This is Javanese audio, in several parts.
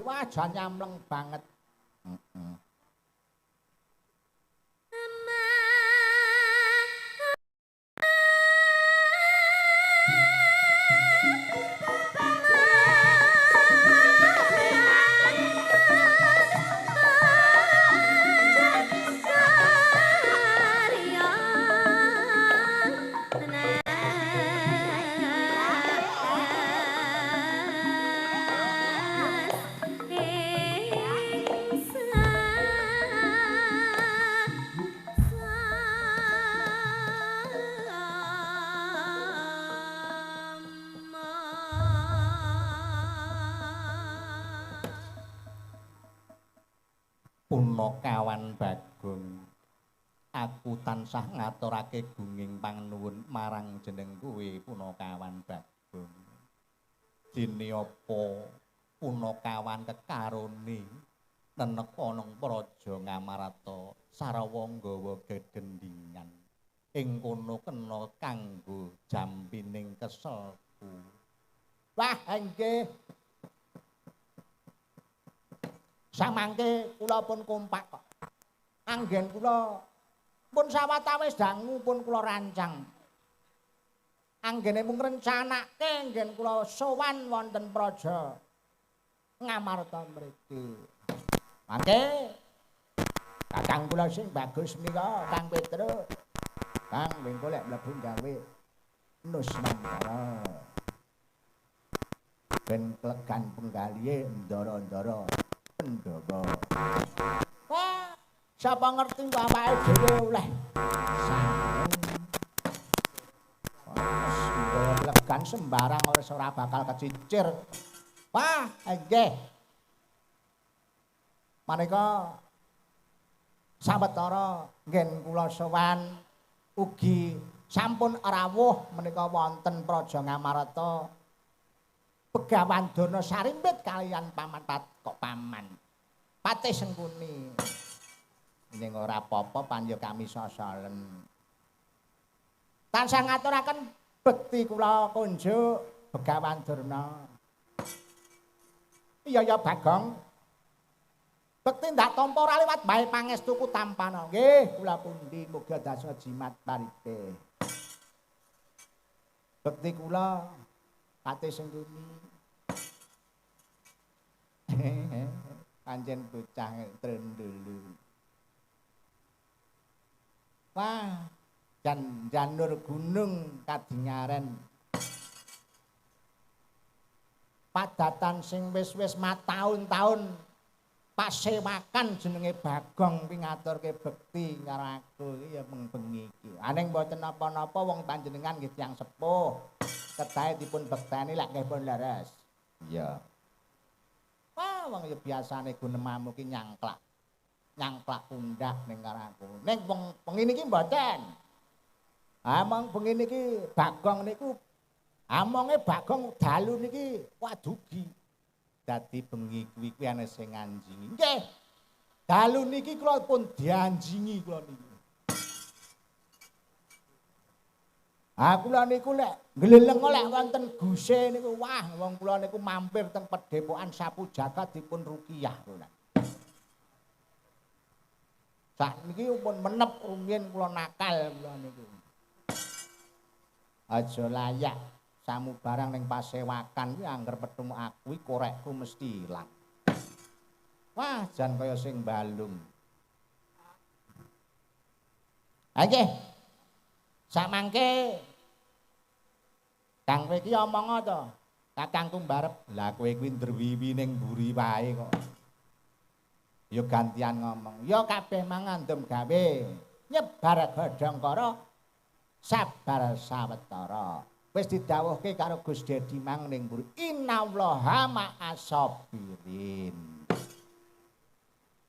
Wah, jan nyamleng banget. Heeh. Punakawan Bagong, aku tansah ngaturake gunging panganuwun marang jeneng kowe Punakawan Bagong. Dene apa Punakawan kekarone neneka nang Praja Ngamarta sarawa nggawa gegendingan ing kono kena kanggo jampining keselku. Wah, nggih. Samangke kula pun kompak kok. Anggen kula pun sawetawis dangu pun kula rancang. Anggene mung ngrencanake anggen kula sowan wonten Praja Ngamarta mriki. Mangke kakang kula sing bagus menika Kang Petruk. Kang mengko lek mlebu gawe Nuswantara. Ben klegan penggalihe ndara-ndara Pandhawa. Wah, sapa ngerti kok awake dhewe oleh sarung. Legan sembarang ora bakal kecicir. Wah, nggih. Maneka sawetara nggen kula sowan ugi sampun rawuh menika wonten Praja Ngamarta. Begawan Durna sarimbit kalian paman kok paman. Patih Sengkuni. Ning ora apa-apa pan ya kami sosolen. Tansah ngaturaken bekti kula kunjuk Begawan Durna. Iya ya Bagong. Bekti ndak tampa ora liwat bae pangestuku tampana. Nggih, kula pundi muga dasa jimat parite. Bekti kula Patih Sengkuni. Pancen bocah trendulu. Wah, jan janur gunung kadingaren. Padatan sing wis-wis mataun-taun pasewakan jenenge Bagong kuwi ngaturke bekti karo aku iki ya mung bengi iki. Aning mboten napa-napa wong panjenengan nggih tiyang sepuh. Kedahe dipun bekteni lek nggih pun leres. Iya. Wah, wong ya biasane gunemamu ki nyangklak. Nyangklak pundak ning karo aku. Ning wong bengi niki mboten. Ah, mong bengi niki Bagong niku amonge Bagong dalu niki wadugi. Dadi bengi kuwi kuwi ana sing nganjingi. Nggih. Dalu niki kula pun dianjingi kula niki. Ah kula niku lek ngleleng lek wonten guse niku wah wong kula niku mampir teng pedhepokan Sapu Jagat dipun ruqyah kula. Sakniki pun menep rumiyin kula nakal kula niku. Aja layak samubarang ning pasewakan kuwi angger petemu aku iki korekku mesti ilang. Wah jan kaya sing balung. Ha nggih. Samangke Kang kowe iki omong to? Kakangku mbarep. Lah kowe kuwi ndrewiwi ning mburi wae kok. Ya gantian ngomong. Ya kabeh mangandem gawe nyebar godhong kara sabar sawetara. Wis didhawuhke karo Gus Dedi mang ning mburi. Innallaha ma'asabirin.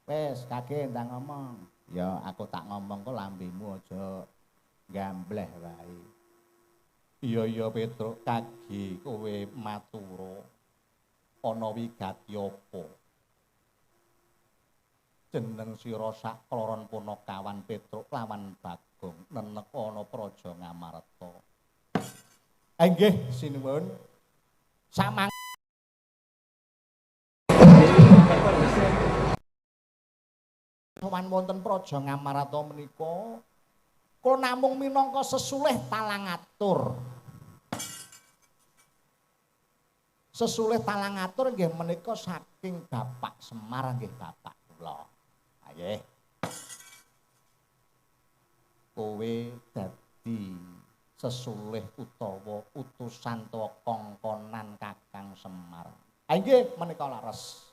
Wis kage ndang ngomong. Ya aku tak ngomong kok lambemu aja gambleh wae. Iya iya Petruk kage kowe matura ana wigati apa? Jeneng sira sakloron Punakawan Petruk lawan Bagong neneka ana Praja Ngamarta. Nggih sinuwun. Samang Sowan wonten Praja Ngamarta menika kula namung minangka sesulih talang atur. Sesulih talang atur nggih menika saking Bapak Semar nggih bapak kula. Nggih. Kowe dadi sesulih utawa utusan utawa kongkonan Kakang Semar. Nggih menika leres.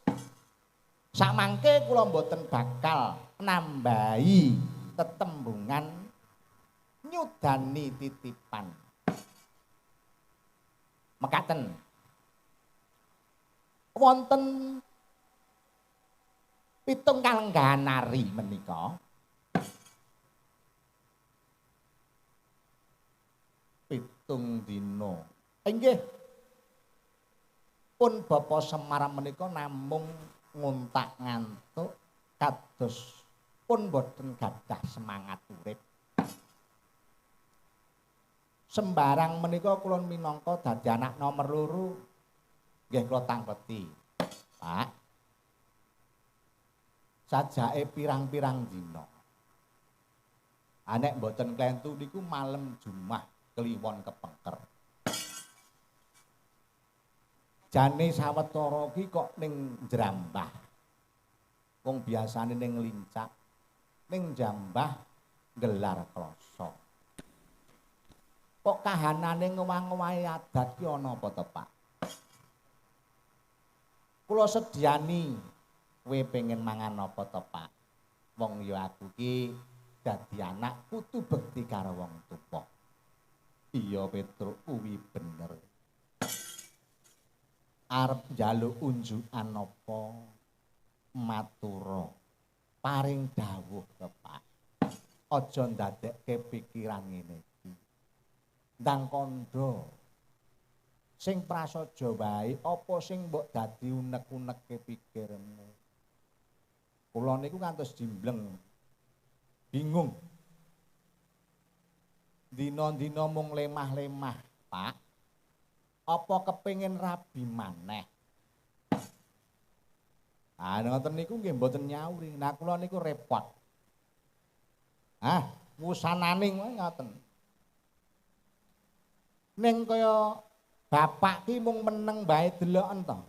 Samangke kula mboten bakal nambahi tetembungan nyudani titipan. Mekaten. Wonten pitung kalenggahan nari menika. Pitung dina. Inggih. Pun Bapak Semar menika namung nguntak ngantuk kados pun boten gadah semangat urip. Sembarang menika kula minangka dadi anak nomor loro nggih kula tangkleti. Pak. Sajake pirang-pirang dina. Anek mboten klentu niku malem Jumat Kliwon kepengker. Jane sawetara ki kok ning Jrambah. Wong biasane ning Lincak, ning Jambah gelar kloso. Kok kahanane ngowah-ngowahi adat ki ana apa to, Pak? Kula sediani kowe pengen mangan apa to, Pak? Wong ya aku ki dadi anak kudu bekti karo wong tuwa. Iya Petruk kuwi bener. Arep njaluk unjukan apa matura paring dawuh to Pak. Aja ndadekke pikiran ngene iki. Ndang kandha sing prasaja wae apa sing mbok dadi unek-uneke pikirmu. Kula niku ngantos jimbleng. Bingung. Dina-dina mung lemah-lemah, Pak. Apa kepengin rabi maneh? Ah ngoten niku nggih mboten nyauri. Nah kula niku repot. Ah, wusanane ngoten. Ning kaya bapak ki mung meneng bae deloken to.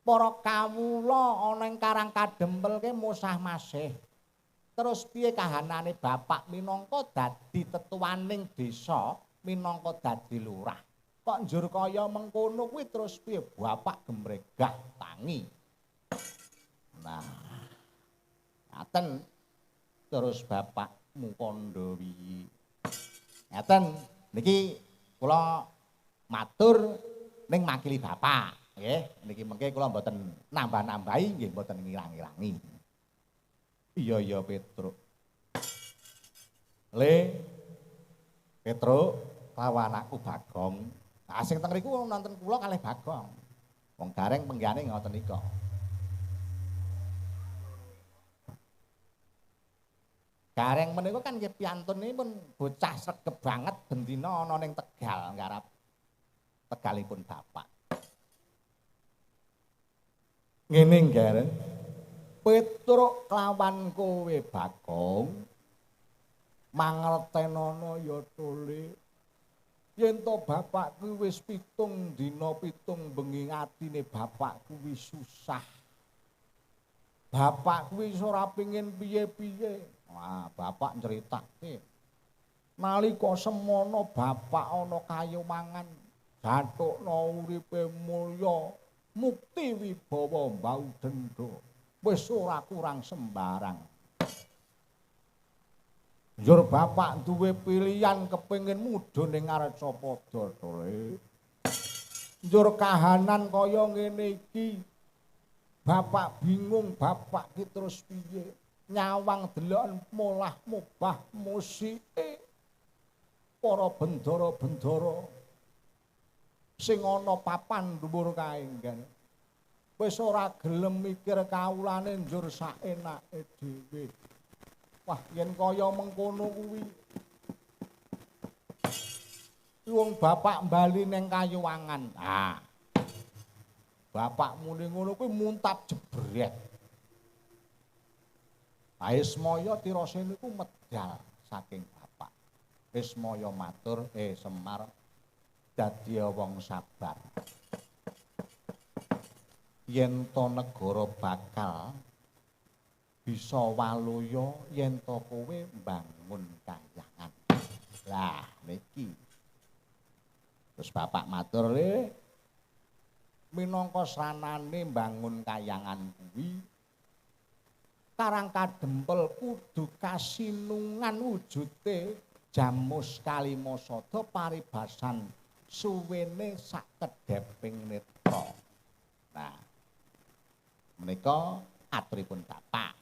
Para kawula ana ing Karang Kadempel ki musah masih. Terus piye kahanane bapak minangka dadi tetuaning desa, minangka dadi lurah. Kok njur kaya mengkono kuwi terus piye bapak gemregah tangi. Nah, ngaten terus bapakmu kandha piye. Ngaten niki kula matur ning makili bapak nggih. Niki mengke kula mboten nambah-nambahi nggih mboten ngirang-ngirangi. Iya iya Petruk. Le Petruk lawan anakku Bagong. Nah, sing teng riku nonton kula kalih Bagong. Wong Gareng penggihane ngoten nika. Gareng menika kan nggih piantunipun bocah sregep banget bendina ana ning Tegal nggarap tegalipun bapak. Ngene Gareng. Petruk kelawan kowe Bagong mangertenono ya tole. Yen to bapak kuwi wis 7 dina 7 bengi atine bapak kuwi susah. Bapak kuwi ora pengin piye-piye. Wah, bapak nyeritake. Nalika semono bapak ana kayumangan, gathukna uripe mulya, mukti wibawa mbau denda. Wis ora kurang sembarang. Njur bapak duwe pilihan kepengin mudhun ning Arcapada tole. Njur kahanan kaya ngene iki. Bapak bingung, bapak ki terus piye? Nyawang deloken molah mubah musike. Para bendara-bendara sing ana papan dhuwur kae nggih. Wis ora gelem mikir kawulane njur saenake dhewe. Wah, yen kaya mengkono kuwi. Wong bapak bali ning Kayuwangan. Ah. Bapak muni ngono kuwi muntap jebret. Ismaya tirose niku medal saking bapak. Ismaya matur, Semar dadi wong sabar. Yen to negara bakal bisa waluya yen to kowe mbangun kayangan. Lah niki. Terus bapak matur, minangka sranane mbangun kayangan kuwi Karang Kadempel kudu kasinungan wujute jamus kalima sada paribasan suwene sakedheping netra. Nah, menika aturipun bapak.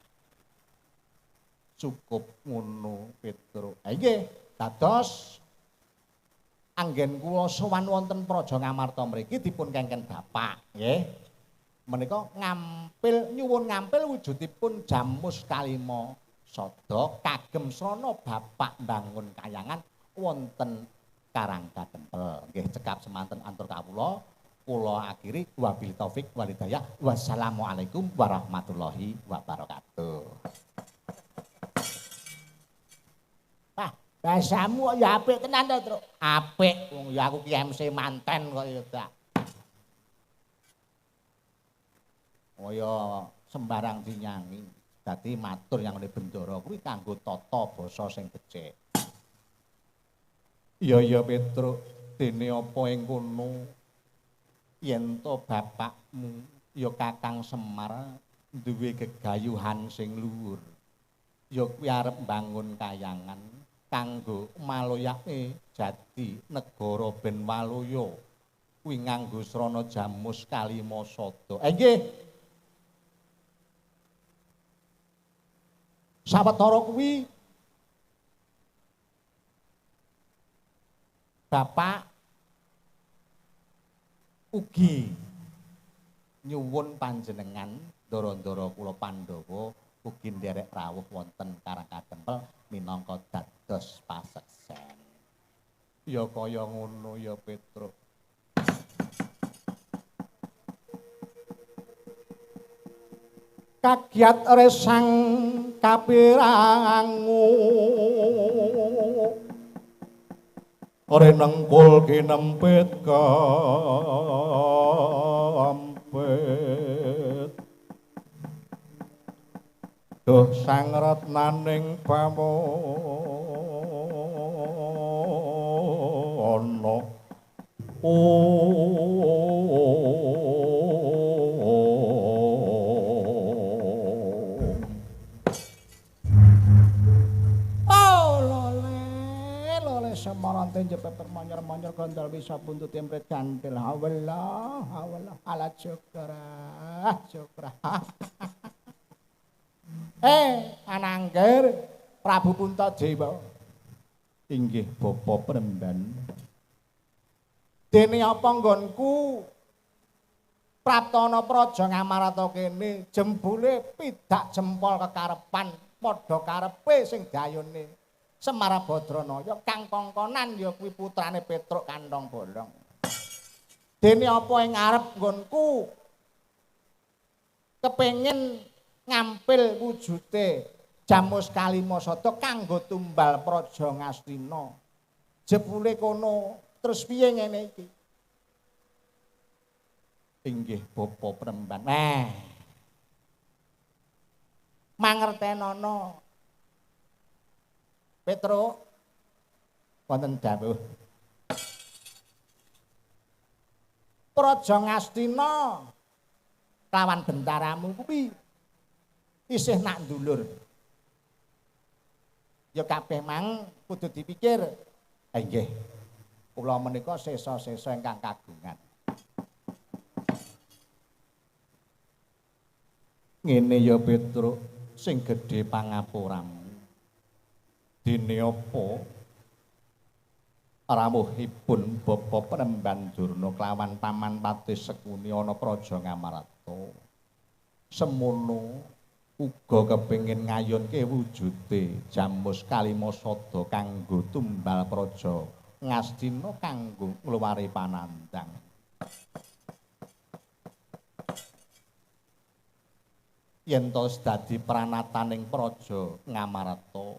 Cukup ngono Petruk. Nggih, dados anggen kula sowan wonten Praja Ngamarta mriki dipun kengken bapak nggih. Menika ngampil nyuwun ngampil wujudipun jamus kalima sada kagem srana bapak mbangun kayangan wonten Karang Kadempel. Nggih, cekap semanten antur kawula. Kula akhiri wabillahi taufik wal hidayah. Wassalamualaikum warahmatullahi wabarakatuh. Wah, bahasamu ya apik tenan to, Truk. Apik wong ya aku ki MC manten kok ya tak. Oh ya sembarang dinyangi. Dadi matur yang ngene bendara kuwi kanggo tata basa sing becik. Iya ya Petruk, dene apa ing kono? Yen to bapakmu ya Kakang Semar duwe gegayuhan sing luhur. Ya kuwi arep mbangun kayangan kanggo maloyake jati negara ben waluya. Kuwi nganggo srana jamus kalima sada. Nggih. Sawetara kuwi bapak ugi nyuwun panjenengan ndara-ndara kula Pandhawa ugi nderek rawuh wonten Karang Kadempel minangka dados paseksen. Ya kaya ngono ya Petruk. Kagiat resang kapirangu renengkul kinempit kampit duh sang retnaning bamono Semarante jepeper manyer-manyer gondol bisa buntut empret gantil. Hawelah, hawelah, ala jograh, jograh. Anangger Prabu Puntadewa. Inggih Bapa Premban. Dene apa nggonku praptana praja Ngamarta kene jembule pidak jempol kekarepan padha karepe sing dayune Semar Badranaya kang kongkonan ya kuwi putrane Petruk Kantong Bolong. Dene apa ing ngarep nggonku kepengin ngampil wujute jamus kalima sada kanggo tumbal praja Ngastina. Jebule kono terus piye ngene iki? Inggih Bapa Premban. Nah. Mangertenono Petruk wonten dawuh. Praja Ngastina lawan bentaramu kuwi isih nak ndulur. Ya kabeh mang kudu dipikir. Nggih. Kula menika sesa-sesa ingkang kagungan. Ngene ya Petruk sing gedhe pangapuramu. Dene apa rawuhipun Bapa Premban Durna kelawan Paman Patih Sekuni ana Praja Ngamarta. Semono uga kepengin ngayunke wujude jamus kalima sada kanggo tumbal praja Ngastina kanggo ngluwari panandhang. Yen to dadi pranataning praja Ngamarta,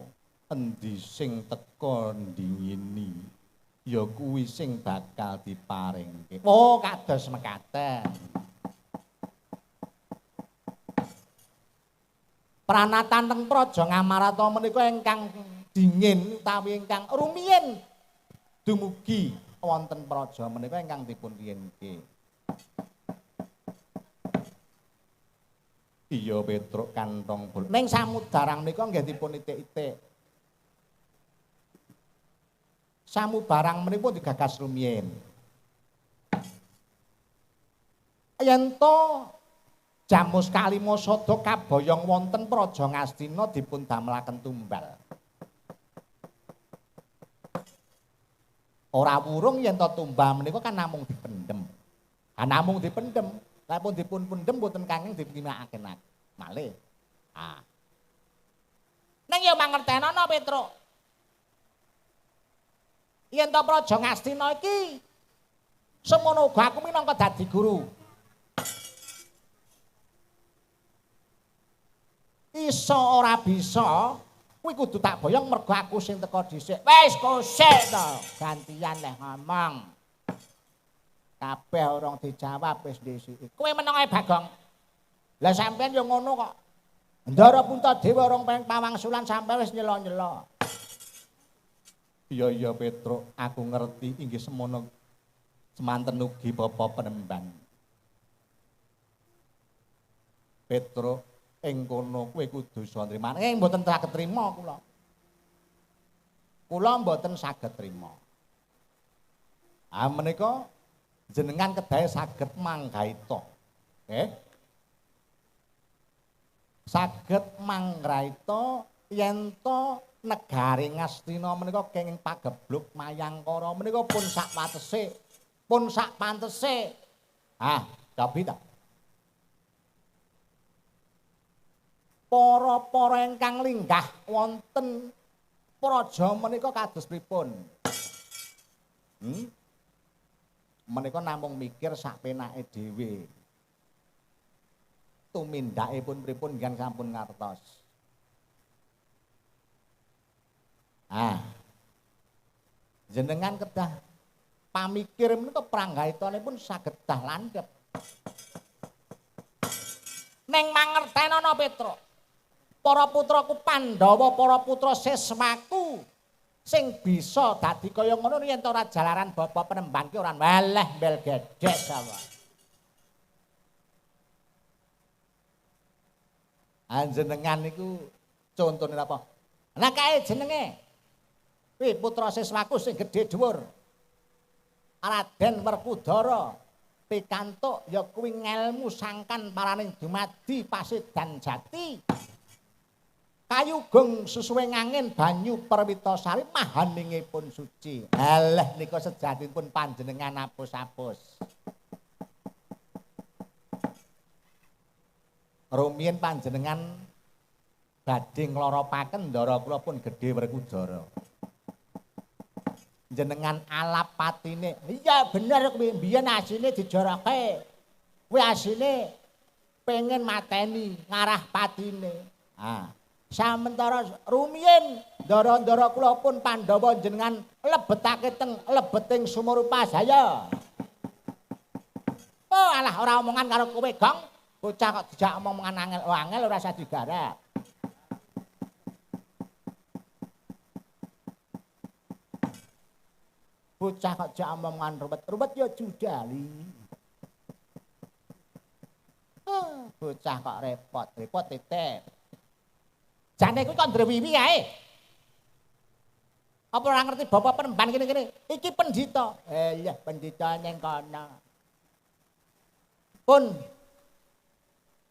endi sing teka ndingini ya kuwi sing bakal diparingke. Oh, kados mekaten. Pranatan teng praja Ngamarta menika ingkang dingin utawi ingkang rumiyin dumugi wonten praja menika ingkang dipun riyenke. Iya Petruk kantong bul. Ning samubarang menika nggih dipun itik-itik. Samubarang menika digagas rumiyin. Yen to Jamus kalima sada kaboyong wonten praja Ngastina dipun damelaken tumbal. Ora wurung yen to tumbal menika kan namung dipendhem. Ha namung dipendhem, lha pun dipun pendhem boten kangeng dipimakake malih. Ah. Ning ya mangertenono Petruk. Yen to praja Ngastina iki semono uga aku minangka dadi guru. Iso ora bisa kuwi kudu tak boyong mergo aku sing teka dhisik. Wis kosek to, gantian leh ngomong. Kabeh ora dijawab wis dhisik. Kowe meneng ae Bagong. Lah sampean yo ngono kok. Ndara Puntadewa ora peng pawangsulan sampe wis nyela-nyela. Iya iya Petruk, aku ngerti inggih semono semanten ugi Bapak Penemban. Petruk ing kono kowe kudu iso nrima. Mboten saged trima kula. Kula mboten saged trima. Ah menika jenengan kedahe saged manggaita. Nggih. Saged manggraita yen to negari Ngastina menika kenging pagebluk Mayangkara menika pun sak watese, pun sak pantese. Ah, cobi ta. Para-para ingkang linggah wonten praja menika kados pripun? Menika namung mikir sak penake dhewe. Tumindakipun pripun nggih sampun ngartos. Ah. Jenengan kedah pamikir menika pranggaitanipun saged dah landhep. Ning mangertenono Petruk. Para putraku Pandhawa, para putra siswaku sing bisa dadi kaya ngono yen ora jalaran Bapak Penemban ki ora weleh mbel gedhek sawah. Anjenengan niku contone apa? Lah kae jenenge. Kuwi putra siswaku sing gedhe dhuwur. Raden Werkudara pikantuk ya kuwi ngelmu sangkan paraning dumadi pasedan jati. Kayugung sesuai ngangin banyu perwitasari mahaningipun suci. Alah nika sejatipun panjenengan apus-apus. Rumiyin panjenengan badhe ngloropaken ndara kula pun gedhe Werkudara. Jenengan alap patine. Iya bener kuwi mbiyen asine dijoroke. Kuwi asine pengen mateni ngarah patine. Ah. Samentara rumiyin ndara-ndara kula pun Pandhawa jenengan lebetake teng lebeting sumur Upasaya. Oh alah ora omongan karo kowe, Gong. Bocah kok dijak omongan angel, oh, angel ora usah digarap. Bocah kok jak omongan ruwet-ruwet ya judali. Oh, bocah kok repot, repot titip. Jane kuwi kok ndrewiwi ae. Apa ora ngerti bapak penemban kene-kene? Iki pendhita. Eh iya, pendhita ning kono. Pun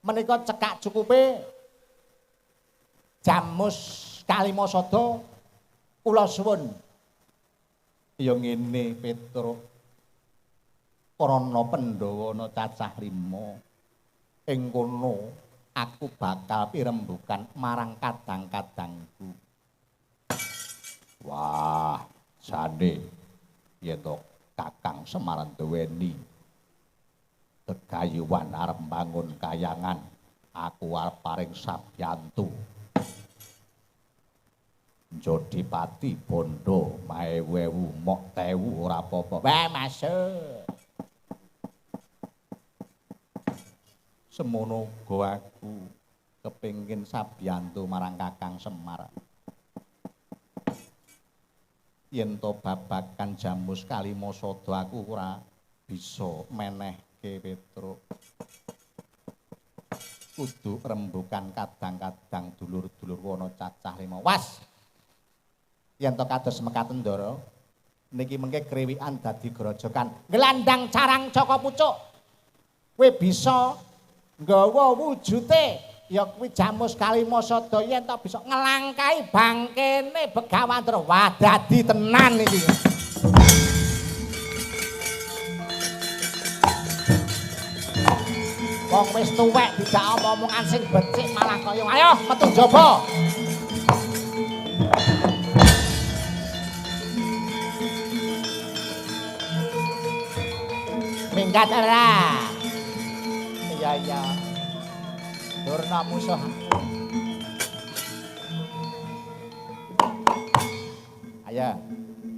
menika cekak cukupe jamus kalima sada kula suwun. Ya ngene Petruk. Prana Pandhawa ana cacah 5. Ing kono aku bakal pirembukan marang kadang-kadangku. Wah, jane yen to Kakang Semar duweni gegayuhan arep mbangun kayangan. Aku arep paring sabyantu. Jodipati bondo maewu-ewu mok tewu ora apa-apa. Wah, masuk. Semono uga aku kepengin sabyantu marang Kakang Semar. Yen to babagan Jamus Kalimasada aku ora bisa menehke Petruk. Kudu rembukan kadang-kadang dulur-dulur ana cacah 5. Was. Yen to kados mekaten Ndara, niki mengke kriwikan dadi grojokan. Nglandang carang caka pucuk. Kowe bisa nggawa wujute ya kuwi Jamus Kalimasada yen to bisa ngelangkai bangkene Begawandra. Wah, dadi tenan iki. Wong wis tuwek dijak omong-omongan sing becik malah kaya ayo metu njaba. Minggat ora? Iya iya. Durna musuh. Ayo.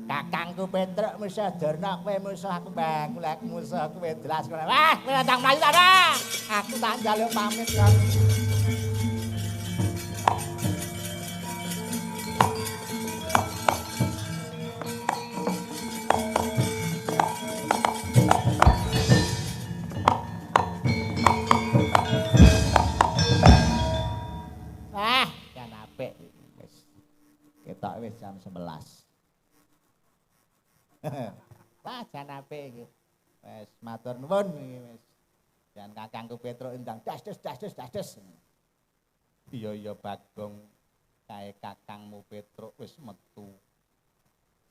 Kakangku Petruk musuh Durna, kowe musuh aku, Bang. Lek musuh kowe jelas kowe. Wah, kowe ndang mlayu ta ora? Aku tak njaluk pamit kok. Wah, jan apik wis. Ketok wis jam 11. Wah, jan apik iki. Wis matur nuwun iki wis. Jan kakangku Petruk ndang das das das das das das. Iya iya Bagong, kae kakangmu Petruk wis metu.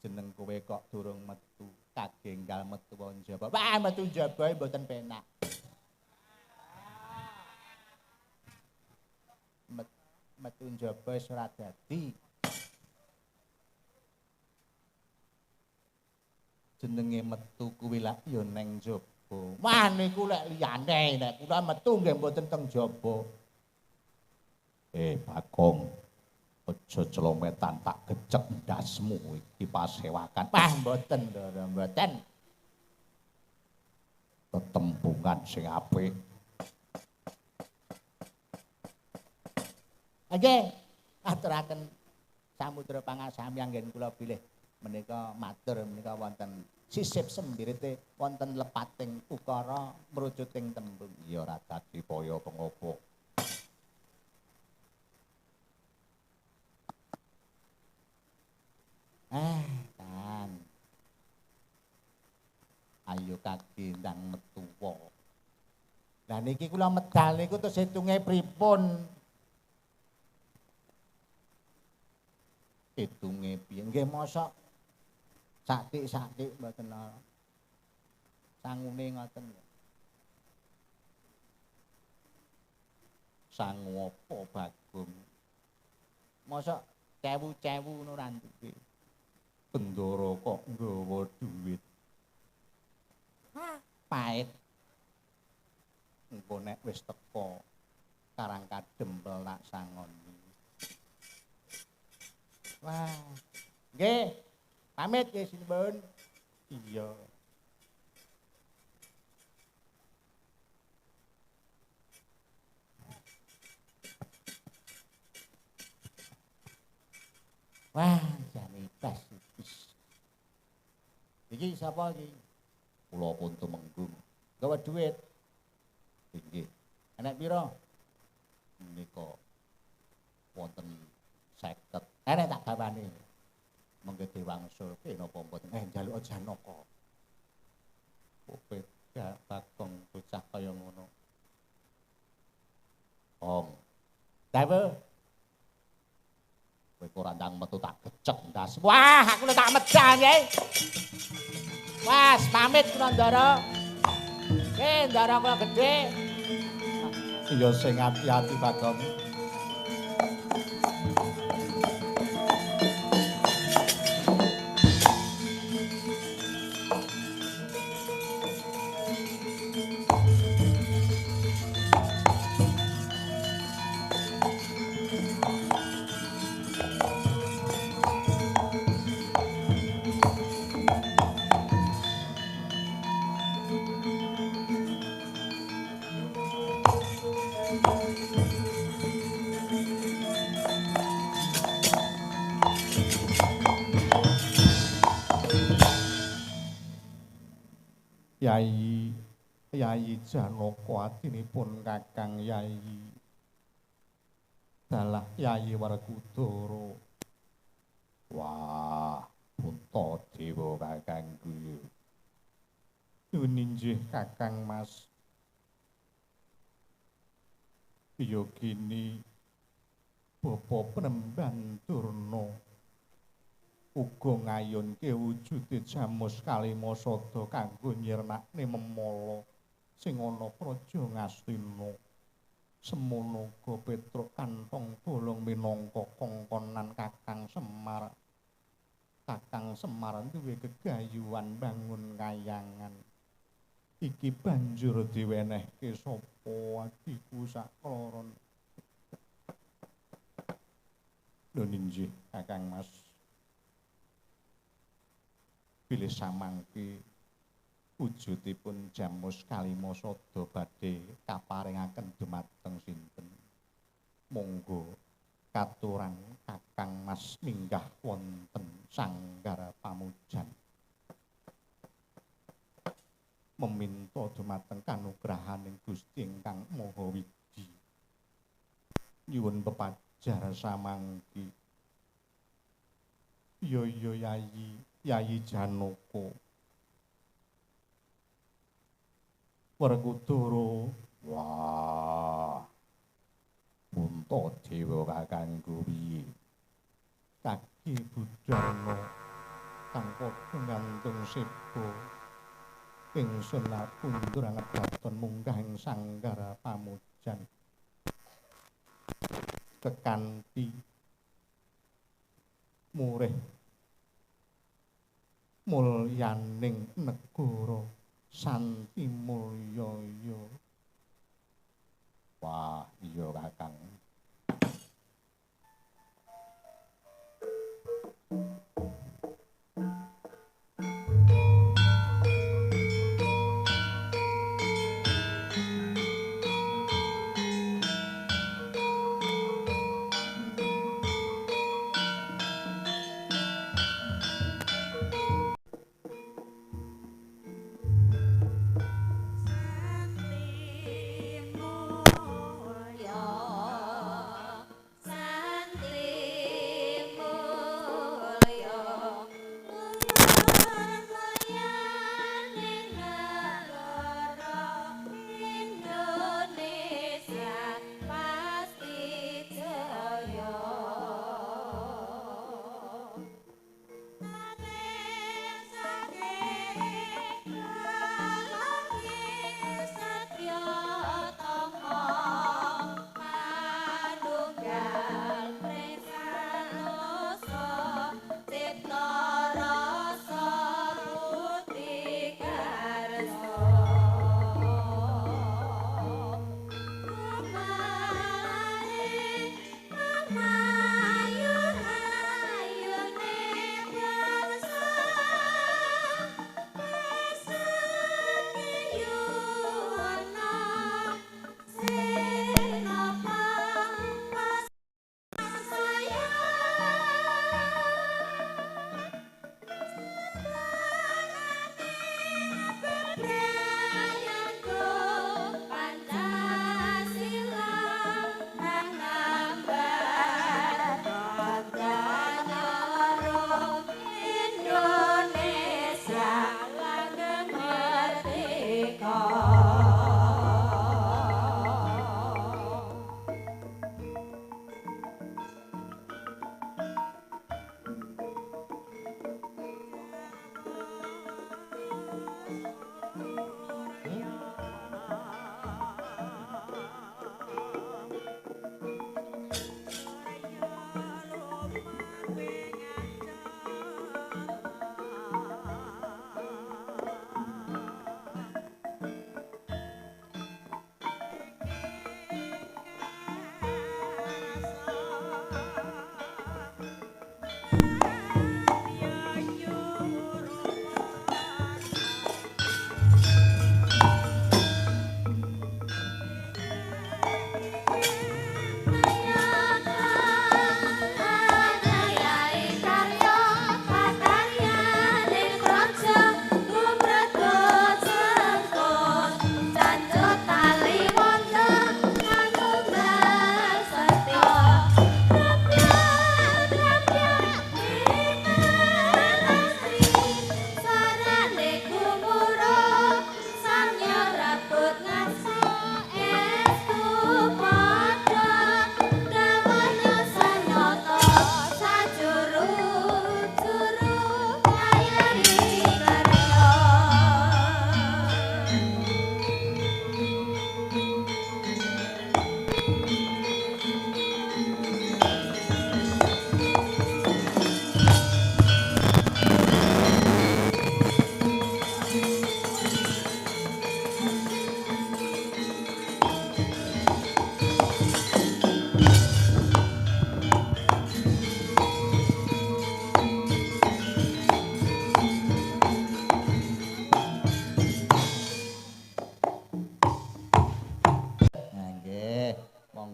Jeneng kowe kok durung metu. Kagenggal metu njaba. Wah, metu njaba mboten penak. Metu njaba wis ora dadi. Jenenge metu kuwi lak ya neng njaba. Wah niku lek liyane, nek kula metu nggih mboten teng njaba. Bagong, aja celometan tak gecek ndasmu iki pasewakan. Wah mboten, Ndara, mboten. Tetembungan sing apik. Nggih, aturaken samudra pangasami anggen kula bilih menika matur menika wonten sisip sembirite wonten lepating ukara mrucuting tembung. Ya ora dadi paya pengopo. Kan. Ayo kaki ndang metuwa. Lah niki kula medal niku terus hitunge pripun? Hitunge piye? Nggih mosok satik-satik mboten ana. Sangune ngoten. Sangu apa Bagong? Mosok cewu-cewu ngono ra duwe. Bendara kok nggawa dhuwit. Hah, pait. Engko nek wis teko Karang Kadempel tak sangoni. Wah. Nggih. Pamit nggih sinuwun. Iya. Wah, jane ikhlas. Iki sapa iki? Kula pun tumenggung. Gawa dhuwit. Nggih. Enek pira? Menika wonten 50. Enek tak gawane. Mengke diwangsulke napa mboten? Njaluk Janaka. Kowe Bagong bocah kaya ngono. Ong. Dawa. Kowe ora ndang metu tak gecek ndas. Wah, aku tak medal nggih. Wah, pamit kula Ndara. Nggih, Ndara kula gedhe. Iya sing ati-ati Bagong. Yayi Yayi Janaka atinipun Kakang Yayi dalah Yayi Werkudara. Wah, Puntadewa kakangku. Nyuwun injih Kakang Mas. Ya kini Bapa Penemban Durna uga ngayunke wujude Jamus Kalima Sada kanggo nyirnakne memala sing ana praja Ngastina. Semono uga Petruk kanthong bolong minangka kongkonan Kakang Semar. Kakang Semar duwe gegayuhan bangun kayangan. Iki banjur diwenehke sapa adhiku sakloron? Lho injih Kakang Mas. Bilih samangke wujudipun Jamus Kalima Sada badhe kaparingaken dumateng sinten? Monggo katuran Kakang Mas minggah wonten sanggar pamujan. Meminta dumateng kanugrahaning Gusti ingkang Maha Wiji. Nyuwun pepajar samangki. Ya ya Yayi, Yayi Janaka. Werkudara. Wah. Puntadewa kakangku piye? Kaki Budarma kang padha ngantung seba. Ingsun kundur angedaton munggah ing sanggar pamujan. Kekanthi murih mulyaning negara santi mulya ya. Wah, iya Kakang. Santi mulya.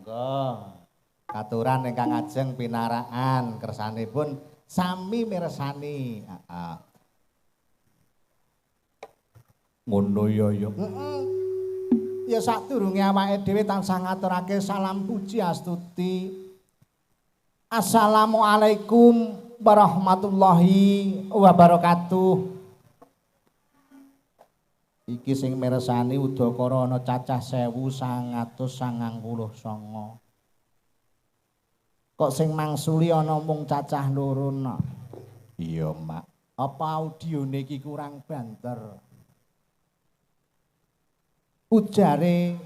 Monggo. Katuran ingkang ajeng pinarakan kersanipun sami mirsani. Heeh. Ngono ya ya. Heeh. Ya sadurunge awake dhewe tansah ngaturake salam puji astuti. Assalamualaikum warahmatullahi wabarakatuh. Iki sing mirsani udakara ana cacah 1999. Kok sing mangsuli ana mung cacah loro nok. Iya, Mak. Apa audione iki kurang banter? Ujare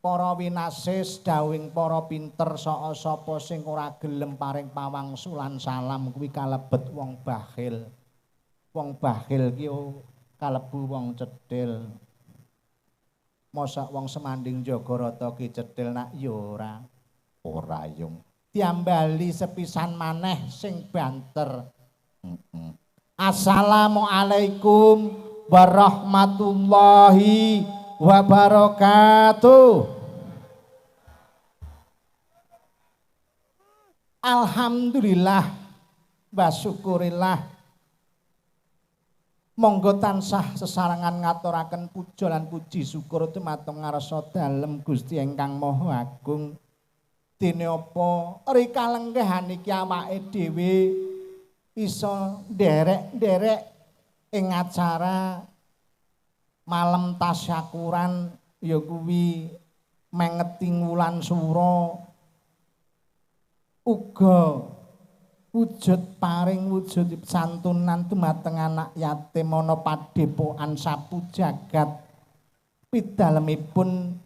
para winasis dawing para pinter saka sapa sing ora gelem paring pawangsulan salam kuwi kalebet wong bakhil. Wong bakhil ki kalebu wong cethil. Mosok wong Semanding Jagarata ki cethil nak ya ora. Ora yung. Diambali sepisan maneh sing banter. Assalamualaikum warahmatullahi wabarakatuh. Alhamdulillah wa syukurillah. Monggo tansah sesarengan ngaturaken puja lan puji syukur dumateng ngarsa dalem Gusti ingkang Maha Agung. Dene apa rika lenggahan iki awake dhewe iso nderek-nderek ing acara malam tasyakuran ya kuwi mengeti wulan sura uga wujud paring wujud santunan dumateng anak yatim ana padepokan sapu jagat pidalemipun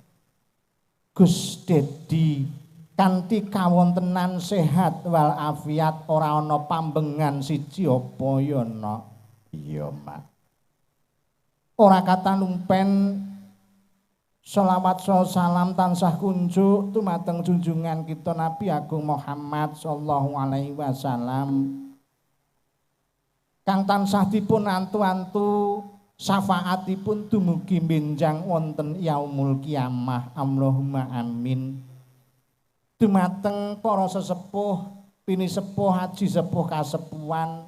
Gus Dedi kanthi kawontenan sehat wal afiat ora ana pambengan siji apa ya nok. Iya, Mak. Ora katalumpen sholawat salam tansah kunjuk dumateng junjungan kita Nabi Agung Muhammad sallallahu alaihi wasallam kang tansah dipun antu-antu syafaatipun dumugi benjang wonten yaumul kiamah. Allahumma amin. Dumateng para sesepuh, pinisepuh, haji sepuh kasepuhan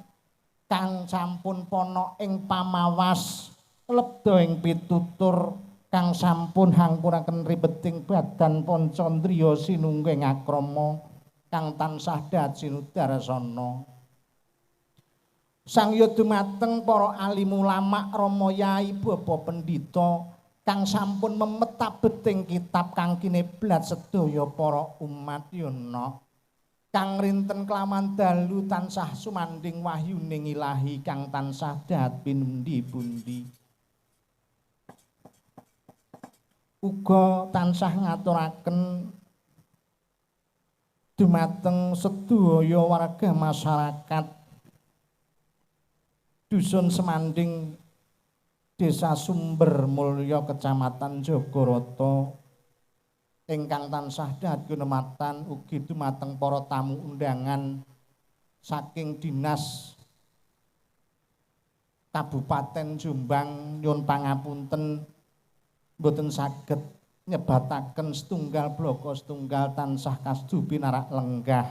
kang sampun pono ing pamawas lebda ing pitutur kang sampun hangkuraken ribeting badan pancandriya sinungging akrama kang tansah dat sinudarsana. Sang ya dumateng para alim ulama, rama yai, bapa pendhita kang sampun memet abeting kitab kang kineblat sedaya para umat yuna kang rinten kelawan dalu tansah sumandhing wahyuning ilahi kang tansah dat pinundi-pundi. Uga tansah ngaturaken dumateng sedaya warga masyarakat Dusun Semanding, Desa Sumber Mulya, Kecamatan Jogoroto ingkang tansah dahat gunematan ugi dumateng para tamu undangan saking Dinas Kabupaten Jombang nyuwun pangapunten mboten saged nyebataken setunggal blaka setunggal tansah kasdu pinarak lenggah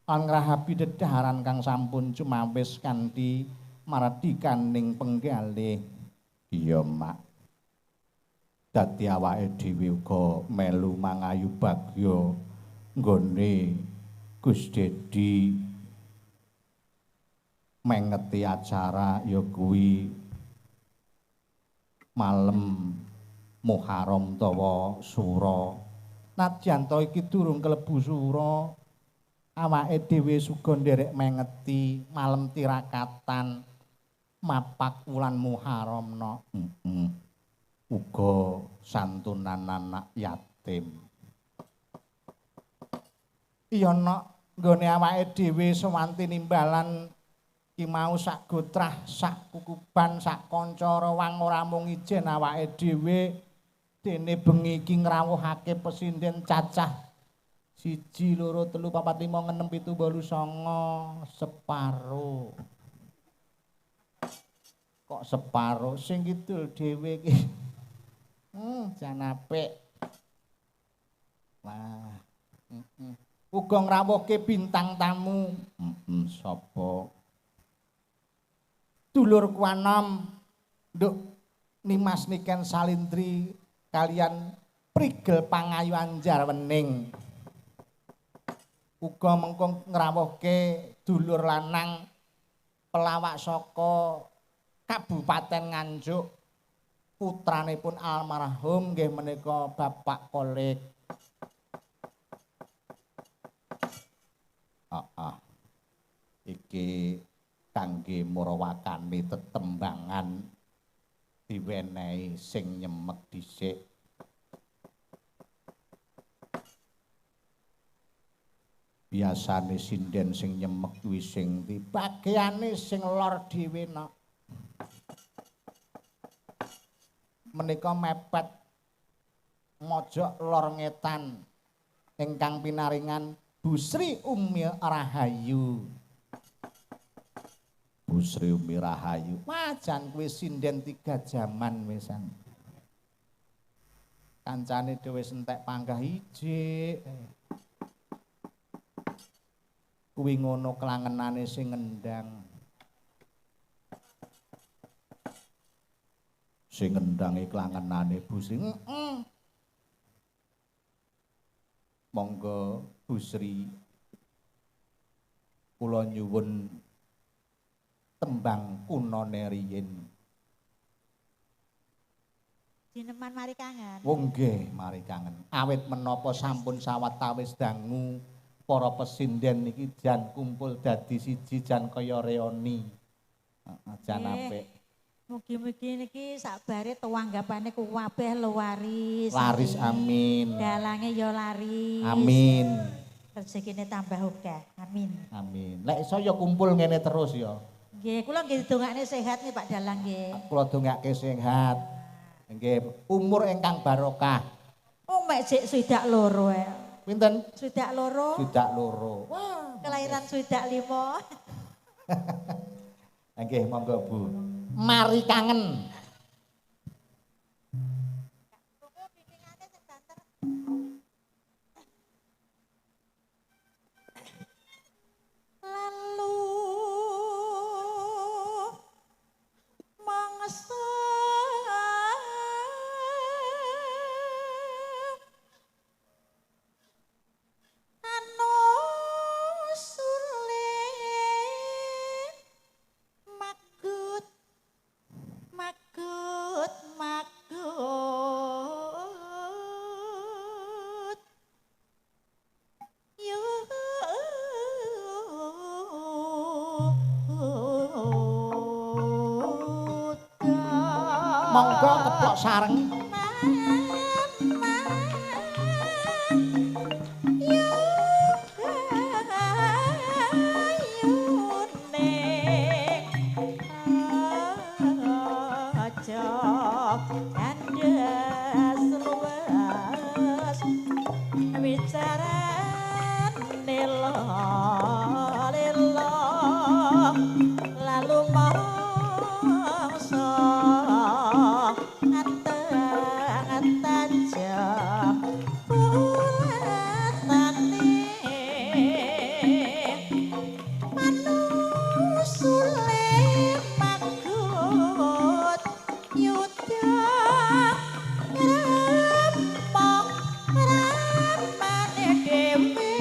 lan ngrahabi dedaharan kang sampun cumawis kanthi maradikaning penggalih. Iya, Mak. Dadi awake dhewe uga melu mangayu bagya nggone Gus Dedi mengeti acara ya kuwi malem Muharram tawa Sura. Nadyan to iki durung kelebu sura, awake dhewe suga nderek mengeti malem tirakatan mapak wulan Muharram no. Uga santunan anak yatim. Iya nok, nggone awake dhewe sewanti nimbalan ki mau sak gotrah, sak kukuban, sak kanca rewang ora mung ijen awake dhewe dene bengi iki ngrawuhake pesinden cacah 1 2 3 4 5 6 7 8 9 separo. Kok separo sing kidul dhewe iki. Jan apik. Wah. Uga ngrawuhke bintang tamu. Sapa? Dulurku anom Nduk Nimas Niken Salindri kalian Prigel Pangayu Anjar Wening. Uga mengko ngrawuhke dulur lanang pelawak saka Kabupaten Nganjuk, putranipun almarhum nggih menika Bapak Kolik. Iki kangge murawakane tetembangan diwenehi sing nyemek dhisik. Biasane sinden sing nyemek kuwi sing ndi? Bagiane sing lor dhewe nok. Menika mepet mojok lor ngetan ingkang pinaringan Bu Sri Umi Rahayu. Bu Sri Umi Rahayu. Wah, jan kuwi sinden 3 jaman wisan. Kancane dhewe entek panggah ijik. Kuwi ngono kelangenane sing ngendang. Sing ngendange kelangenane Bu Sri. Monggo Bu Sri, kula nyuwun tembang kunane riyin. Dineman mari kangen. Oh nggih, mari kangen. Awit menapa sampun sawetawis dangu para pesinden niki jan kumpul dadi siji jan kaya reoni. Jan apik. Mugi-mugi niki sakbare tuwanggapane kuwabeh laris. Laris amin. Dalange ya laris. Amin. Rezekine tambah akeh. Amin. Amin. Lek iso ya kumpul ngene terus ya. Nggih, kula nggih dongakne sehat nih Pak Dalang nggih. Kula dongake sehat. Nggih, umur ingkang barokah. Oh mek jek 62 ae. Pinten? 62. 62. Wah, kelahiran 65. Nggih, monggo Bu. Mari kangen. Lalu mangsa anu sule magut magut magut yuda. Monggo keplok sareng. Lalu mangsa tajam bulatane manusule magut yuda rempong ramane dhewe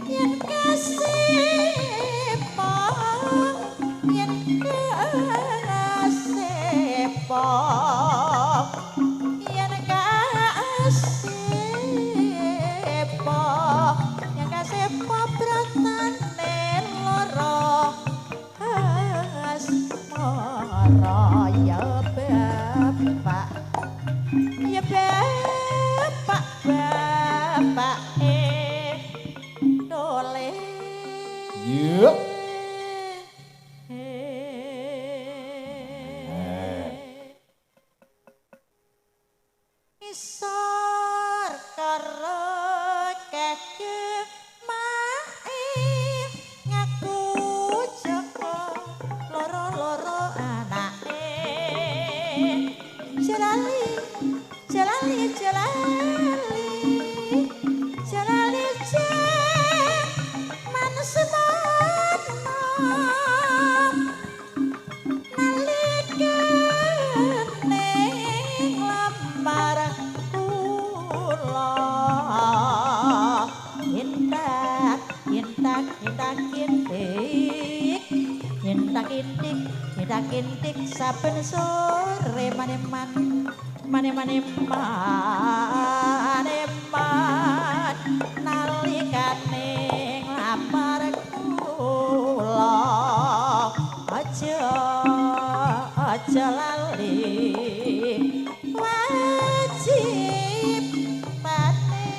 yen kasepo yen kasepo yen kasepo yen kasepo bratane loro asmara ya bapak ya bapak bapak dole. Yuk. Isor karo keke mae ngaku joko loro-loro anake jalali jalali jalali jalali jalali. kintik kintak kintik saben sore maneman maneman maneman nalikane nglamar kula aja aja lali wajib pate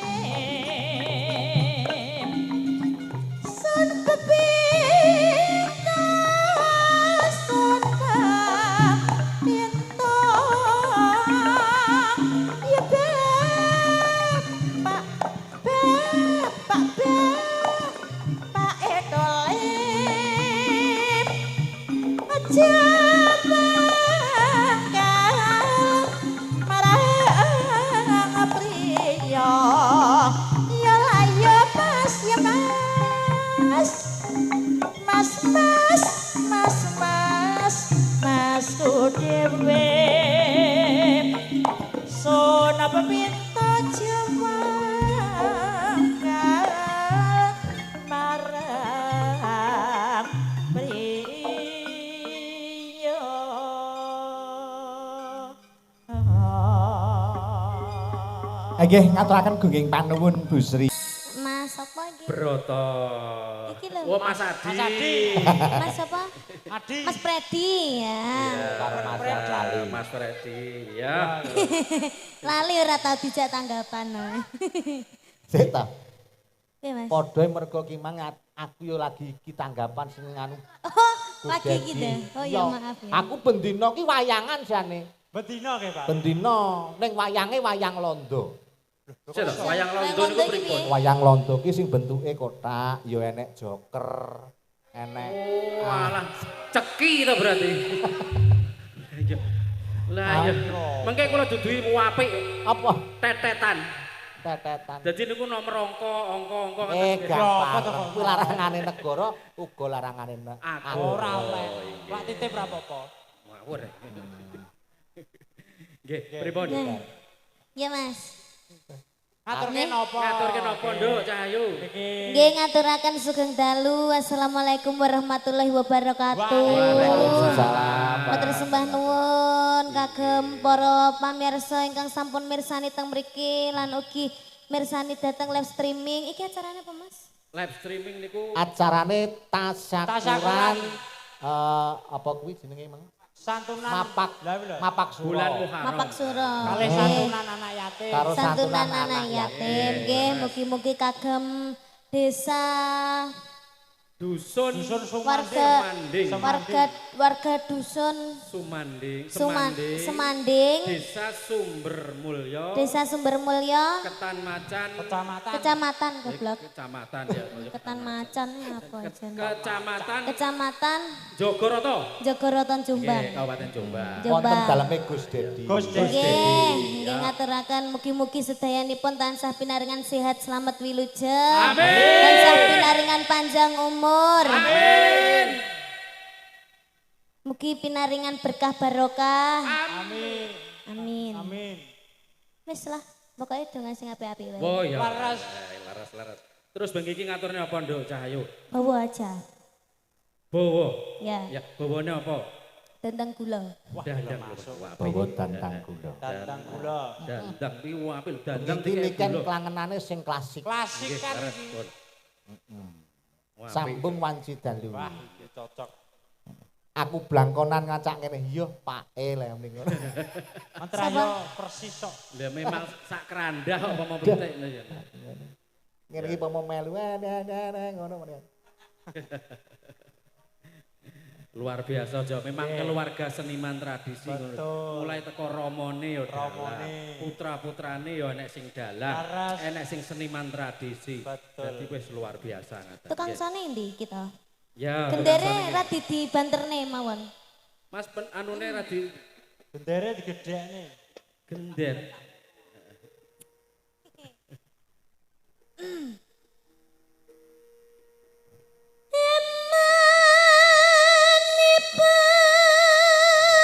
sun pepita sun pepita ya bapak bapak bapak etolip aja mangkal marang priya ya layo mas ya mas mas mas mas mas masku dhewe sun pepita jemangkal marang priya. Nggih ngaturaken gungging panuwun Bu Sri. Mas apa iki? Broto. Iki lho. Oh Mas Adi. Mas Adi. Mas apa? Adi. Mas Predi ya. Karo Mas Lali. Mas Predi ya. Lali ora tau dijak tanggapan. Sik ta. Piye Mas? Padha mergo ki mang aku yo lagi iki tanggapan sing anu. Oh, lagi iki ta. Oh ya maaf ya. Aku bendina ki wayangan jane. Bendina ke, Pak? Bendina ning wayange wayang londo. Sik to, wayang londo niku pripun? Wayang londo ki sing bentuke kotak, ya enek joker, enek. Oh, alah, ceki to berarti. Iya. Lah iya. Mengke kula duduhi apik. Apa? Tetetan. Tetetan. Dadi niku nomor angka, angka, angka Eh, gampang. Kuwi larangane negara, uga larangane Aku. Ora oleh. Pak titip ra apa-apa. Ngawur. Nggih, pripun? Ya Mas. Ngaturke napa? Ngaturke napa, Nduk Cahayu? Iki. Nggih ngaturaken sugeng dalu. Assalamualaikum warahmatullahi wabarakatuh. Waalaikumsalam. Matur sembah nuwun kagem para pamirsa ingkang sampun mirsani teng mriki lan ugi mirsani dhateng live streaming. Iki acarane apa, Mas? Live streaming niku Acarane tasyakuran apa kuwi jenenge emang? Santunan Mapak Lah kuwi lho. Mapak Suro. bulan Muharram. Mapak Suro. Kalih santunan anak yatim. Karo Santunan anak yatim nggih mugi-mugi kagem desa Dusun Dusun Sumanding. warga Sumanding. warga warga dusun Sumanding, Suman, Semanding, Semanding, Desa Sumber Mulyo, Desa Sumber Mulyo, Ketan Macan, Kecamatan. Kecamatan goblok. Kecamatan ya. Ketan Macan apa aja. Kecamatan Kecamatan Jogoroto. Jogoroton Jombang. Nggih, Kabupaten Jombang. Wonten Jombang. daleme Gus Dedi. Gus Dedi. Nggih, nggih ngaturaken mugi-mugi sedayanipun tansah pinaringan sehat slamet wilujeng. Amin. Tansah pinaringan panjang umur. Amin. Mugi pinaringan berkah barokah. Amin. Amin. Amin. Wis lah, pokoknya donga sing apik-apik wae. Oh ya. Laras. Laras, laras. Terus bengi iki ngaturne apa, Nduk Cahayu? Bawa aja. Bawa. Ya, Ya, bawane apa? tentang gula. Wah, Dandang masuk. Bawa dandang gula. Dandang gula. Dandang kuwi apik lho, dandang Iki niken klangenane sing klasik. Klasik Nggih, kan laras, iki. pun. Wah, apik. Sambung wanci dalu. Wah, iki cocok. Aku blangkonan ngacak ngene, iya pake le mending ngono. Mantrayo persis sok. Lah memang sak kerandah apa mau pentek lho ya. Ngene iki pomo melu ngono ngono. Luar biasa Jo, memang keluarga seniman tradisi ngono. Betul. Mulai teko romone ya dalang, Romone. putra-putrane ya enek sing dalang, Laras. enek sing seniman tradisi. Betul. Dadi wis luar biasa ngaten. Tukang Nggih. sone endi kita? Ya. Gendere tukang sone. ra dibanterne mawon. Mas pen anune ra di Bendere digedhekne. gender.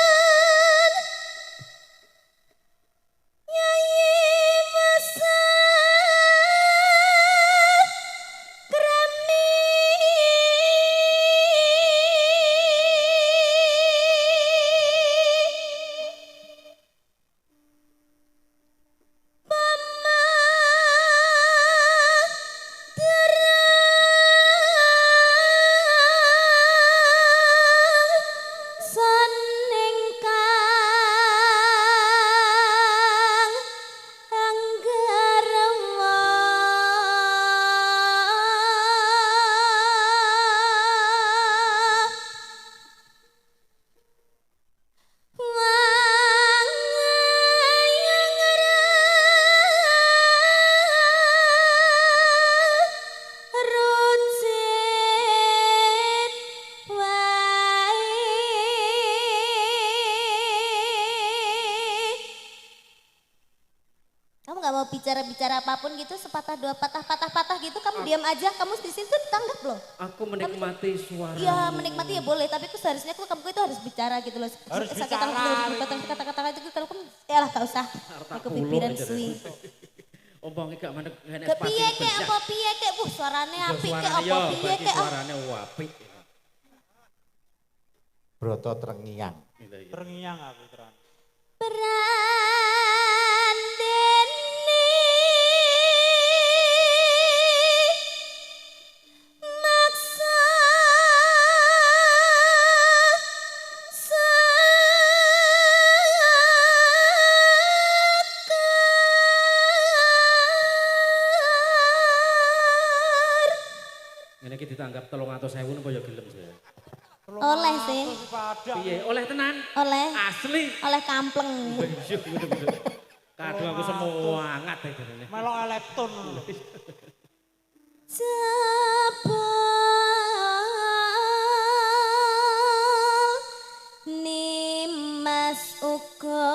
Emanipun Yai Besar Krami bicara-bicara apapun gitu, sepatah dua patah patah-patah gitu, kamu diam aja, kamu di situ ditanggap loh. Aku menikmati suara. Iya, menikmati ya boleh, tapi aku seharusnya aku kamu itu harus bicara gitu loh. Harus bicara. Kata-kata itu kalau kamu ya lah gak usah. Aku pipiran suwi. Omongnya gak mandek enek Ke piye kek apa piye kek, wuh suarane apik kek apa piye kek. Suarane apik. Broto terngiang. Terngiang aku terang. Brandene maksa sekar. Ngene iki ditanggap 300.000 napa ya gelem sih. Oleh sih. Piye? Oleh tenan? Oleh. Asli. Oleh kampleng. Kadung aku semangat jarene. Melok elepton lho. Jebul Nimas uga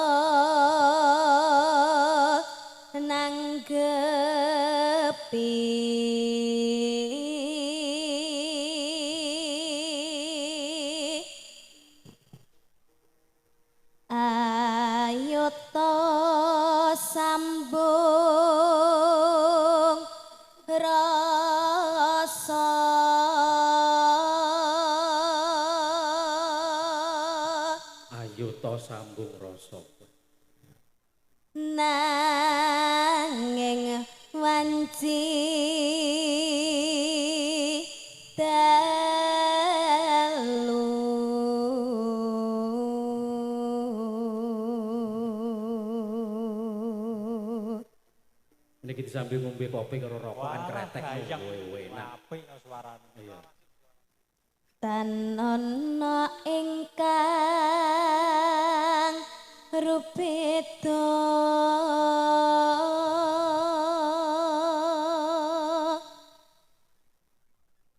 nanggepi. Ayo to sambung rasa. Ayo to sambung rasa. Nanging wanci dalu. Niki disambil ngombe kopi karo rokokan kretek enak. Apik suarane. Iya. Tan ana ingkang rubeda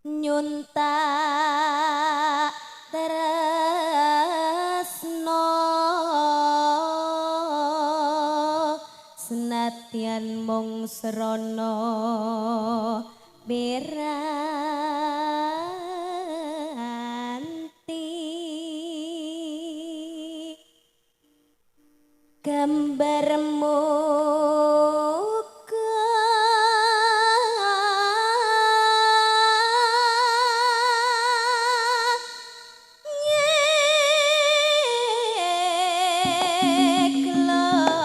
nyuntak tresno senadyan mung srana piranti gambar muka nyeklo.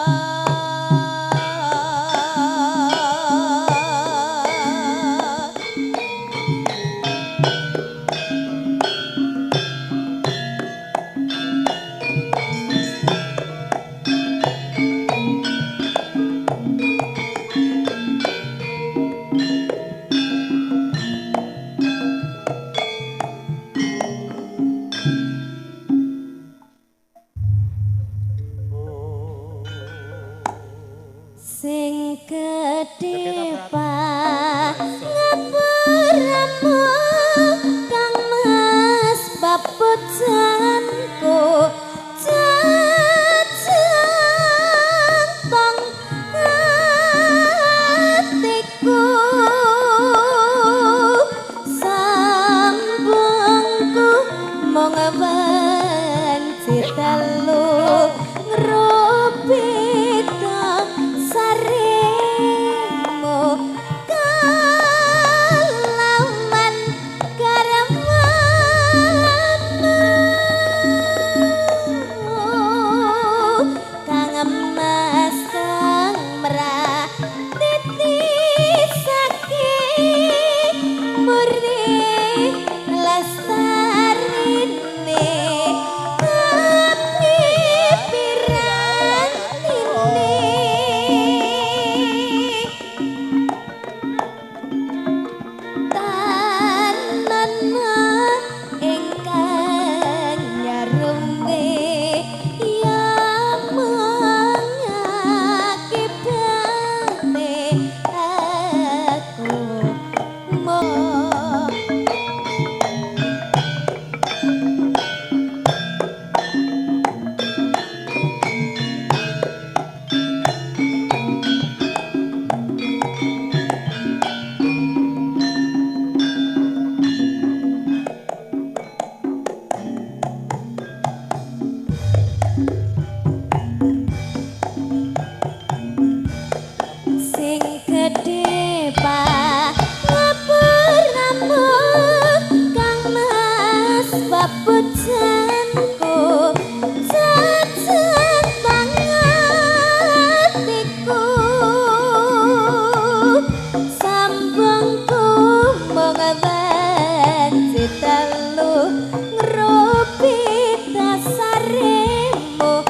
Sambung kumong wanci telu ngrupi dasaremu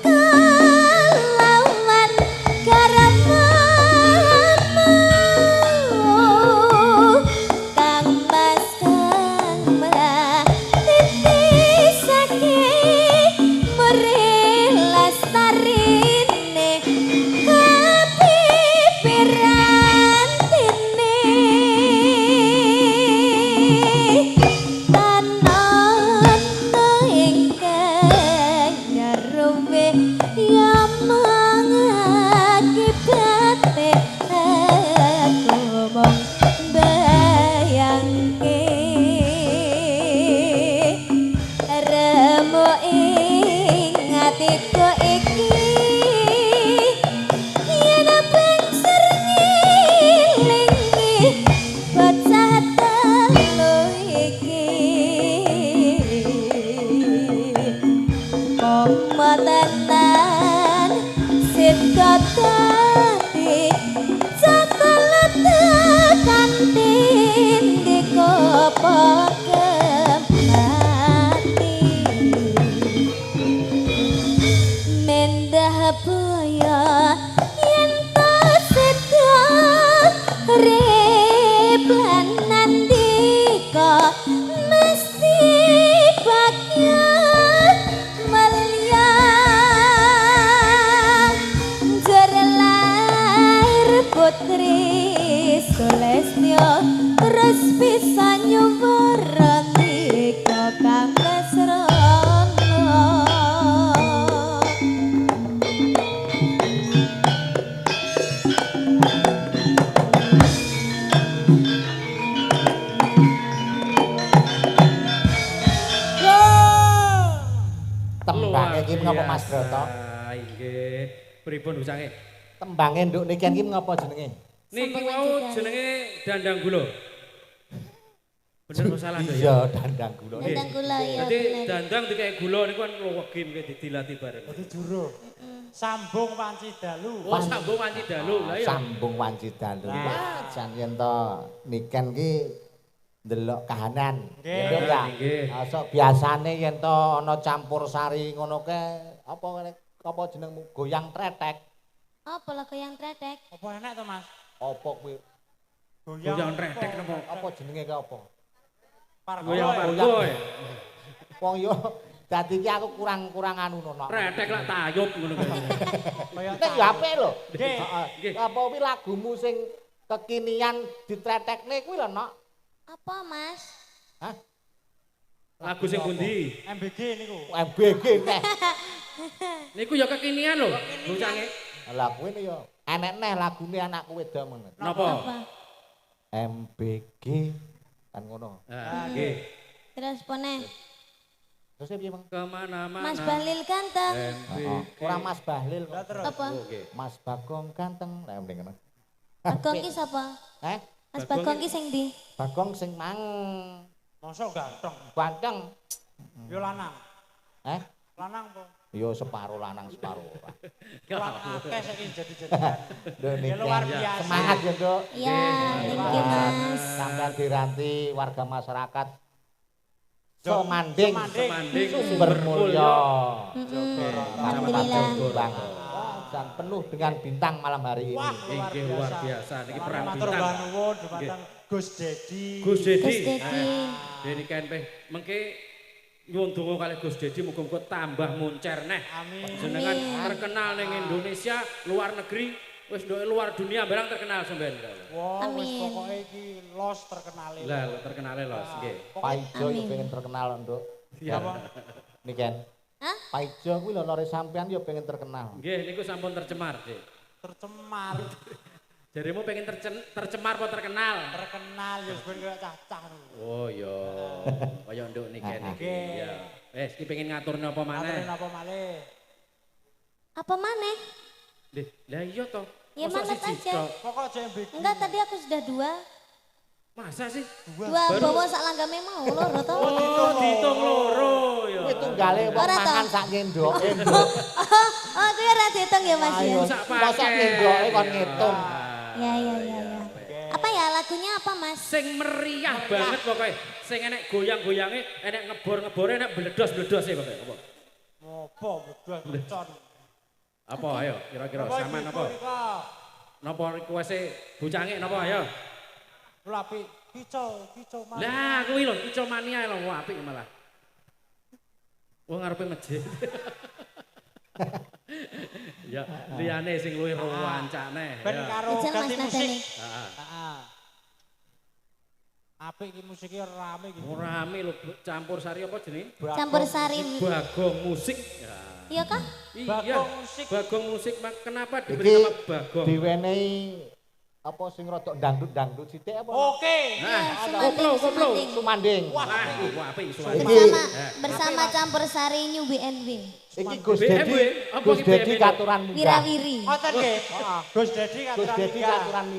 kelawan karamamu Kang Mas Kang Mas titisake meri lestarine kapipirantine tanan ingkang nyaruwe ya mangakibate aku mung bayangke remo ing atiku iki yen bangser ngelingi bocah telu iki pomo tenan sida dadi cakal tekan tindika mati mendah boyo yen ta seda replan nandika mesti bagya mulya jer lahir putri Sulestyo terus bisa nyuwara ndika kang kesrana. Tembange iki menapa Mas Broto? Nggih. Pripun usange? Tembange nduk niki iki menapa jenenge? Niki Sambung wau lanjutan. jenenge dandang gula. Bener apa salah Nduk, ya? Iya, dandang gula. Dandang gula ya Dadi bener. dandang dikek gula niku kan lewegi mengke didilati bareng. Dadi juru. Sambung wanci dalu. Oh, sambung wanci dalu. Lah iya. Sambung wanci dalu. Wah, jan yen to niken ki ndelok kahanan. Nggih. Nggih ya. Nggih. Sok biasane yen to ana campur sari ngono ke apa apa jenengmu goyang tretek. Apa lagu yang tretek? Apa enak to, Mas? Apa kuwi? Goyang tretek napa? Apa jenenge ke apa? Pargo. Goyang ya? pargo. ya. Wong yo dadi ki aku kurang-kurang anu nono. Tretek lak tayub ngono kuwi. Kaya Nek yo apik lho. Nggih. Heeh. Nggih. Apa kuwi lagumu sing kekinian ditretekne kuwi lho, Nok? Apa Mas? Hah? Lagu sing pundi? MBG niku. MBG neh. Niku ya kekinian lho, bocange. Lah kuwi yo enek neh lagune anakku wedok ngono. Napa? Apa? MBG kan ngono. Ah, nggih. Terus poneh. Terus piye, Bang? Kemana-mana. Mas Bahlil ganteng. Heeh. Ora Mas Bahlil kok. Lah terus. Apa? Oh, nggih. Mas Bagong ganteng. Lah mending ngono. Bagong ki sapa? Eh, Mas Bagong ki sing ndi? Bagong sing mang Mosok ganteng. ganteng. Yo lanang. Eh, Lanang po. yo separo lanang separo ora. Lanang akeh saiki jadi-jadian. Lho Ya luar biasa. Semangat ya, Nduk. Ya, thank you Mas. Sampeyan diranti warga masyarakat Semanding, Semanding. Semanding Sumber Mulya. Alhamdulillah. Bang. Dan penuh dengan bintang malam hari ini. Wah, luar Inggih luar biasa niki perang Matur bintang. nuwun dumateng Gus Dedi. Gus Dedi. Gus Dedi. Dedi Kenpeh mengke nyuwun donga kalih Gus Dedi muga-muga tambah moncer neh. Amin. Jenengan terkenal ning Indonesia, luar negeri, wis ndoke luar dunia barang terkenal sampean. Wah, wis Amin. pokoke iki los terkenale. Lah terkenale los nggih. Paijo yo Amin. pengen terkenal, Nduk. Iya. Niken. Hah? Paijo kuwi lho lore sampean yo pengen terkenal. Nggih niku sampun tercemar, Dik. Tercemar, Jaremu pengen tercemar apa terkenal? terkenal ya ben koyo cacah ngono. Oh iya, kaya nduk niki niki. Nggih. Iya. Wes iki pengen ngatur napa maneh? Aturin apa malih? Apa maneh? Lih, lah iya toh. Ya, Mosok manut siji aja. tok? Pokok aja MBG. Enggak, tadi aku sudah dua. Masa sih? Dua bawa sak langgame mau loro to. Oh, dihitung loro ya. Kuwi tunggale wong Ora toh? mangan sak nyendoke, Nduk. Oh, kuwi ora dihitung ya Mas ya. Ayo, Sak mosok paket. nyendoke kon ngitung. Ya ya ya ya. Apa ya lagu Lagunya apa, Mas? Sing meriah banget pokoknya. Sing enek goyang-goyange, enek ngebor-ngebore, enek bledos-bledose pokoknya. Apa? Ngopo berdua con. Apa ayo kira-kira Apa sampean iki, apa? nika? Napa request-e bocange napa ayo? Lho apik kicau, kicau mania. Lah kuwi lho kicau mania lho wah, apik malah. Wong ngarepe masjid. Ya, liyane sing luwih rancane. Ben Ya. karo Jajal Mas ganti musik. nadane. Heeh. Heeh. Apik iki musike rame iki. Ora rame lho campur sari apa jenenge? Campur sari. Bagong musik. Ya. Iya kah? Iya. Bagong musik. Bagong musik kenapa diberi Iki nama Bagong? diwenehi apa sing rada dangdut-dangdut sithik apa? Oke. Nah, Sumanding, koplo, koplo. sumanding. Sumanding. Wah, wah apik suarane. Bersama bersama campur sari New BNW. Iki Gus BMW, Dedi, apa Gus iki Dedi BMW? katuran munggah. Wirawiri. Ngoten nggih. Gus Dedi Gus katuran Dedi minggah. katuran munggah.